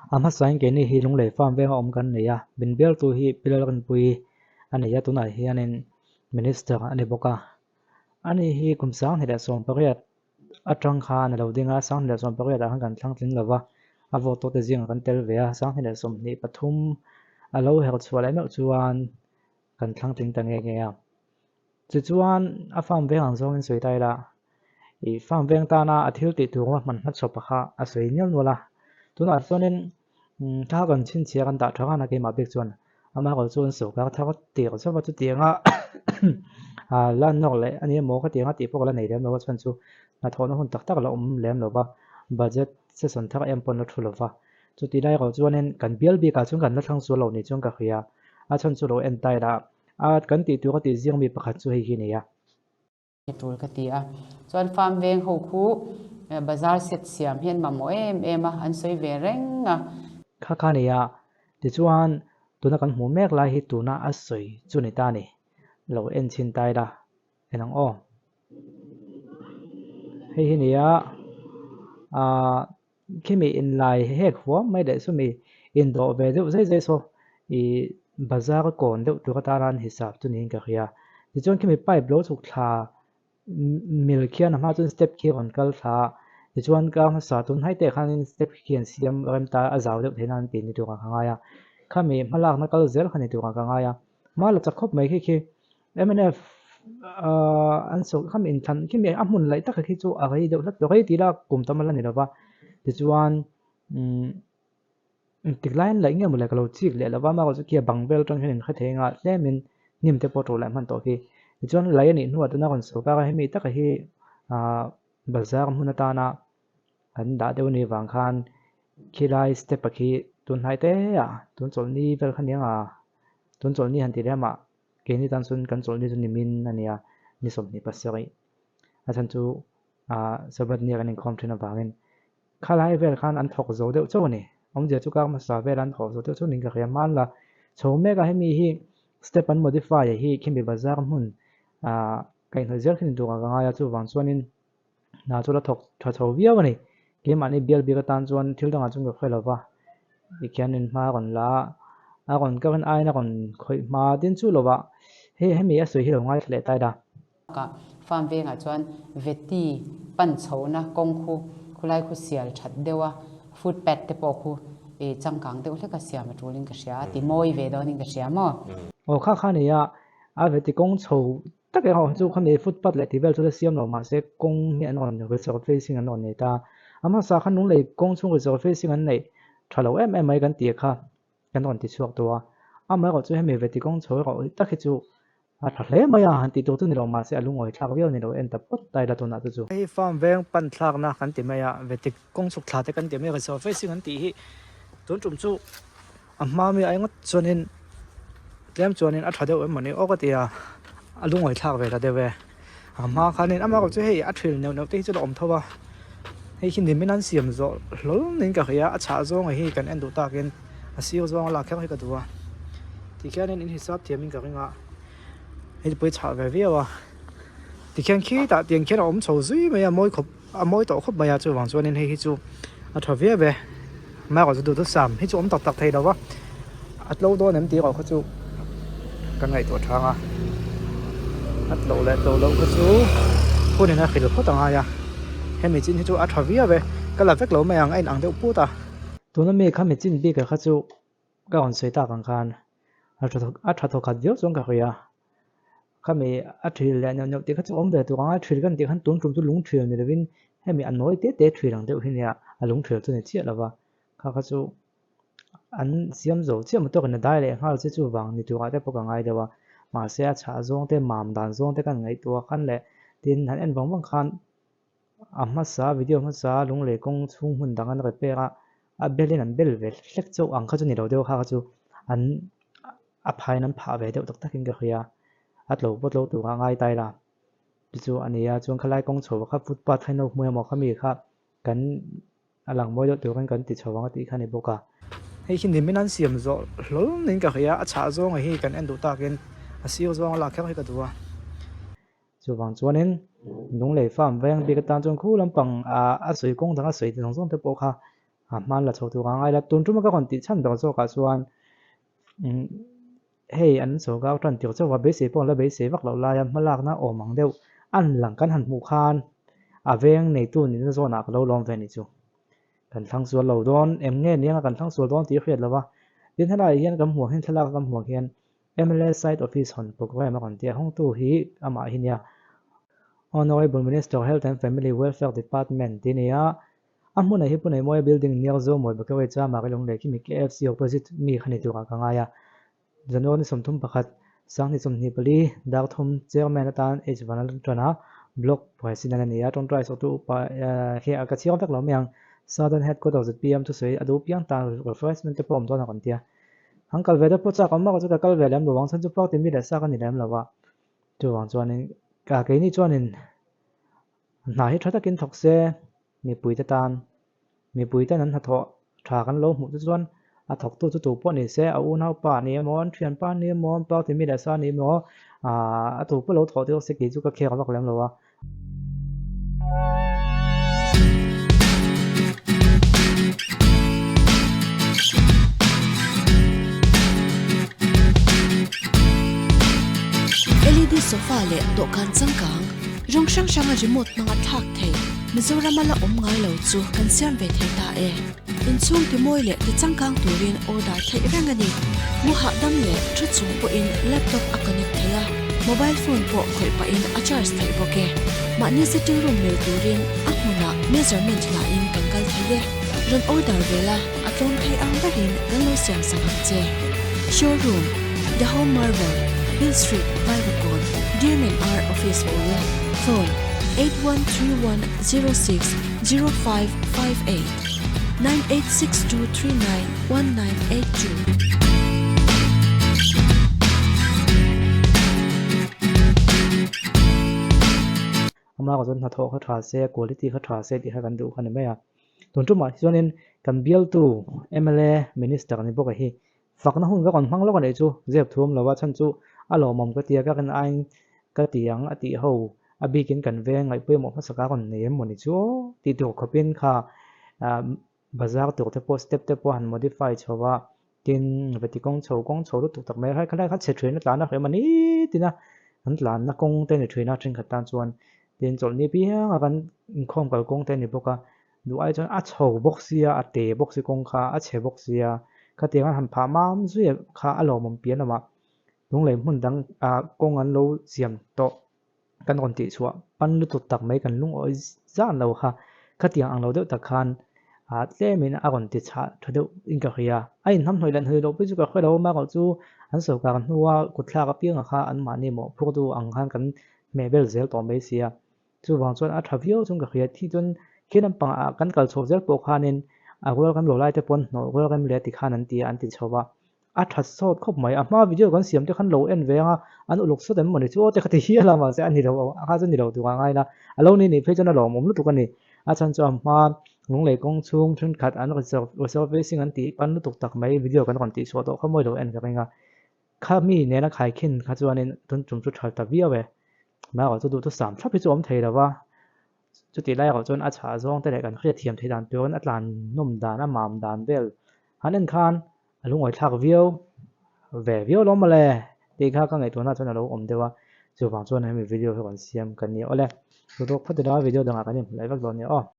A hmasain keini hi Lunglei Farm venga awm kan nei a, min bialtu hi Pi Lalrinpuii a nei a, tunah hianin Minister a ni bawk a. Ani hi kum 2018 atang khan a lo ding a, 2018 ah khan kan thlang tling lo va, a vote tawhte zingah kan tel ve a, 2023 a lo herh chhuah leh meuh chuan kan thlang tling ta nge nge a. Tichuan a farm veng ang zawngin sawi ta ila, ih farm veng tana a thil tih tur a hman hmachhawp kha a sawi nial nual a. Tunah chuanin thla kan chhinchhiah kan dah tha khan a keimah bik chuan amaherawhchu chuan sawrkar thar tir zauh a chutianga la nawr leh a ni emaw khatianga tih pawh ka la nei lem lo a chhan chu hnathawhna hun tak tak la awm lem lo va, budget session thar em pawh an la thu lo va. Chutih lai erawh chuanin kan bial bikah chuan kan la thlang sual lo ni chuan ka hria a chhan chu lo en ta ila A kan tih tur a tih ziang mi pakhat chu hei hi a ni a. Tul ka ti a. Chuan farm veng ho khu bazar set siam hi an mamawh em em a, an sawi ve reng a. Kha kha a ni a, tichuan tuna kan hmuh mek lai hi tuna a sawi chu ni ta a ni. Lo en chhin ta ila en ang aw. Hei hi a ni a, ah Khimi inlai hek huam mai leh chumi indawh ve deuh zai zai saw ih bazar kawn deuh tur atana an hisap chu niin ka hria. Tichuan khimi pipe lo chhuk thla mil khian a hma chuan step khi a rawn kal thla a, tichuan ka hmasa tun hnai teh khanin step khi an siam rem ta a zau deuh theihna an tih ni turah ka ngai a, khami hmalakna kal zel kha ni turah ka ngai a, hma la chak khawp mai khi khi. Mnf an sawi kham inthlan khi mi a hmun laih taka khi chu a rei deuh hlek tawh rei tih la kum tam a la ni lo va tichuan umm engtik laiin laih nge maw le ka lo chik leh lo va amaherawhchu khi a bang vel atang hian in hre thei anga tlemin hnim te pawh a ṭawh leh hman tawh khi tichuan laih a nih hnuah tuna rawn sawrkar a hemi taka hi ahh bazar hmun atana an dah deuh a nih vang khan khilai step a khi tun hnai te ah tun chawlhni vel kha nia tun chawlhni han ti leh amah. Keini tan chuan kan chawlhni chu nimin a nia, ni 27 a chhan chu ah Sabbath nia kan inkhawm thin avangin khalai vel khan an thawk zo deuh chauh a ni. Awmzia chu kar hmasa vel an thawk zo deuh chauh niin ka hria. Hmanla chho mek a hemi hi step an modify a hi khimi bazar hmun ah kaihhnawih zel khin tur ah ka ngai a chuvang chuanin hna chu la thawk tha chho viau a ni. Keimahni bial bik atan chuan thil dangah chuan ka hre lo va, tikhianin hma a rawn la a, a rawn ka rawn aiin a rawn khawih hma din chu lo va, hei hemi a sawi hi lo ngaithla leh ta ila. Ka farm vengah chuan veti pan chhohna kawng khu khulai khu sial that deuh a, footpath te pawh khu ih changkang deuh hlek a siam a tulin ka hria, ti mawi ve dawnin ka hria maw? Aw kha kha nia, a veti kawng chho Tak erawh chu khami footpath leh tih vel chu la siam lo mahse kawng hi an rawn resurfacing an rawn nei ta. A hmasa khan lunglei kawng chhung resurfacing an neih tha lo em em mai kan tih kha kan rawn ti chhuak tawh a. Amaherawh chu hemi veti kawng chho erawh hi tak hi chu a tha hle mai a, han tih tur chu ni lo mahse a lungawi thlak viau ni lo en ta phawt ta ila tunah chu chu. Hei farm veng pan thlakna kan ti mai a, veti kawng chhuk thla te kan ti mai a, resurfacing an tih hi tun tum chu A hma mi ai ngawt chuanin tlem chuanin a tha deuh em mawni aw ka ti a, a lungawi thlak ve ta deuh e. A hma khanin amah erawh chu hei a thil neuh neuh te hi chu a la awm tho a, hei hi nimin an siam zawh hlawl niin ka hria a, a chhah zawng hi kan en duh takin a sir zawng a lak kher hi ka duh a, tikhianin in hisap thiamin ka ring a, hei pawh hi chhah ve viau a, tikhian khitah tiang khian a awm chho zui mai a mawi khawp. A mawi tawh khawp mai a, chuvang chuanin hei hi chu a tha viau e. Hmaerawh chu duhtu sam hi chu awm tak tak thei lo va, a tlo dawn em tih erawh kha chu kan ngaihtuah thang a, a tlo leh tlo loh kha chu hunin a hrilh phawt a ngai a, hemi chin hi chu a tha viau e, ka la vek lo mai ang a inang deuh put a. Tuna mi kha mi chin bik ah kha chu ka rawn sawi tak ang khan a tha thawkhat viau chuan ka hria. Khami a thil leh neuh neuh tih kha chu awm ve tur ang a, thil kan tih khan tun tum chu lung thil ni lovin hemi a nawi te te thil ang deuh hi nia a lung thil chu ni chiah lova kha kha chu an siam zo chiah maw tawkin a dai leh nghal che chuvang ni turah te pawh ka ngai deuh a, mahse a chhah zawng te mam dan zawng te kan ngaihtuah khan leh tin han en vang vang khan a hmasa video hmasa lunglei kawng chhung hmun dang an repair a, a belin an bel ve hlek chauh ang kha chu ni lo deuh kha kha chu an. A phaiin an phah ve deuh tak takin ka hria, a tlo pawh tlo tur ah ngai ta ila chu chu a ni a, chuan khalai kawng chho kha footpath kha in lo hmu emaw khami kha kan a lang mawi deuh turin kan ti chho ang a tih kha a ni bawk a. Hei hi nimin an siam zawh hlawl niin ka hria, a chhah zawng hi kan en duh takin a sir zawng a lak kher hi ka duh a. Chuvang chuanin Lunglei farm veng bik atan chuan khu lampang ah a sawi kawng dang a sawi te zawng zawng te pawh kha. A hman la chho tur a ngai la. Tun tuma ka rawn tih chhan ber zawkah chuan hei an sawrkar tan tir chauh a, beisei pawh an la beisei vak loh laia hmalakna awm ang deuh an lang kan han hmuh khan a veng neitu nihna zawnah ka lo lawm ve ni chu. Kan thlang sual lo dawn em nge nia kan thlang sual dawn tih a hriat lo va. Tin helaiah hian kan hmuh ang hian thlalak kan hmuh ang hian mla site office hawn programme a rawn ti a, hawngtu hi amah hi nia Honourable Minister Health and Family Welfare Department tih a ni a. A hmunah hi Pune Mawia building near Zomawi Bakery chuan Mari Lunglei khi mi KFC opposite mi kha ni turah ka ngai a. January ni 31, 2024, Darthum Chairman atan H Vanal tan a, Block President a ni a, tawngtai sawhtu upa hi a ka chhiar vek lo mai ang. Southern Headquarters zpm thusawi a duh piang tan refreshment te pawh awm dawn a rawn ti a. An kal ve deuh pawh chak awm mah chu ka kal ve lem lo ang, chhan chu party mi leh sa ka ni lem lo a. Chuvang chuanin keini chuanin hna hi tha takin thawk se. Mipuite tan, mipuiten an hnathawh tha kan lo hmuh te chuan a thawktu chu tu pawh ni se, a unaupa a ni emaw, an thianpa a ni emaw, an party mi leh sa a ni emaw, aah a tu pawh lo thawh deuh se kei chu ka khek vak lem lo a. LED sofa leh dawhkan changkang rawng hrang hranga remote hmanga thlak thei Mizorama la awm ngai lo chu kan siam ve thei ta e. Inchhung timawi leh tichangkang turin order theih reng a ni. Mu hahdam leh thu chung pawhin laptop a connect thei a, mobile phone pawh khawih pahin a charge theih bawk e. Mahni sitting room mil turin a hmunah measurement lahin kan kal thei e. Rawn order ve la, a tlawm thei ang berin kan lo siam sak ang che. Showroom, The Home Marvel, Hill Street, Vaivakawn, DMNR Office bul, Phone, 8131060558, 9862391982. Amah erawh chuan hnathawh kha tha se, quality kha tha se tih kha kan duh kha ni mai a. Tun tumah hi chuanin kan bialtu mla minister ni bawk a hi fakna hun ka rawn hmang lawk a nih chu zep thu awm lo a chhan chu a lawmawm ka ti a ka rin aiin ka ti ang a tih ho a bikin kan veng ngaihpawimawh hmasa ka rawn nei em maw ni chu aw tih tur khawpin kha bazar tur te pawh step te pawh han modify chho a tin veti kawng chho kawng chho lutuk tak mai a khalai kha chhe thin a tlan a hreh mah ni tin a an tlanna kawng te ni thin a thenkhat tan chuan tin chawlhni piang a kan inkhawm kal kawng te a ni bawk a duh ai chuan a chho bawk sia a te bawk si kawng kha a chhe bawk sia khatiang an han phah mam zui kha a lawmawm pian lamah lunglei hmun dang ah kawng an lo siam tawh. Kan rawn tih chhuah pan lutuk tak mai kan lungawi zan lo kha khatiang ang lo deuh tak khan ah tlemin a rawn ti chhah tha deuh in ka hria. A inhnamhnawih leh hnawih loh pawh chu ka hre lo a, amaherawh chu an sawrkar hnua kutthlak apiangah kha anmahni mawhphurtu ang khan kan hmeh vel zel tawh mai sia. Chuvang chuan a tha viau chuan ka hria. Thi chuan khi lampangah kan kal chhuak zel pawh khanin a rual rem lo lai te pawn hnawh rual rem leh tikhan an ti a, an ti chho va. A tha sawt khawp mai, a hma video kan siam te khan lo en ve ang a, an uluk sawt em mawni chu aw te kha ti hial a mahse a ni lo a kha chu ni lo tur ah ngai la, a lo ni nih phei chuan a lawmawm lutuk a ni, a chhan chu a hma lunglei kawng chhung thenkhat an resurfacing an tih pan lutuk tak mai video kan rawn tih chhuah tawh kha mawi lo en ka ring a, kha mi nena khaikhin kha chuanin tun tum chu tha ta viau e, mahrawh chu duhthusam thlap hi chu awm thei lo va. Chutih lai erawh chuan a chhah zawng te leh kan hriatthiam theih dan turin a tlan nawm dan, a mam dan vel han en khan a lungawithlak viau ve viau lo mawle tih kha ka ngaihtuahna chuan a lo awm deuh a, chuvang chuan hemi video hi rawn siam ka ni awle. Duhtawk phawt ila video dangah kan inhmu leh vek dawn nia aw.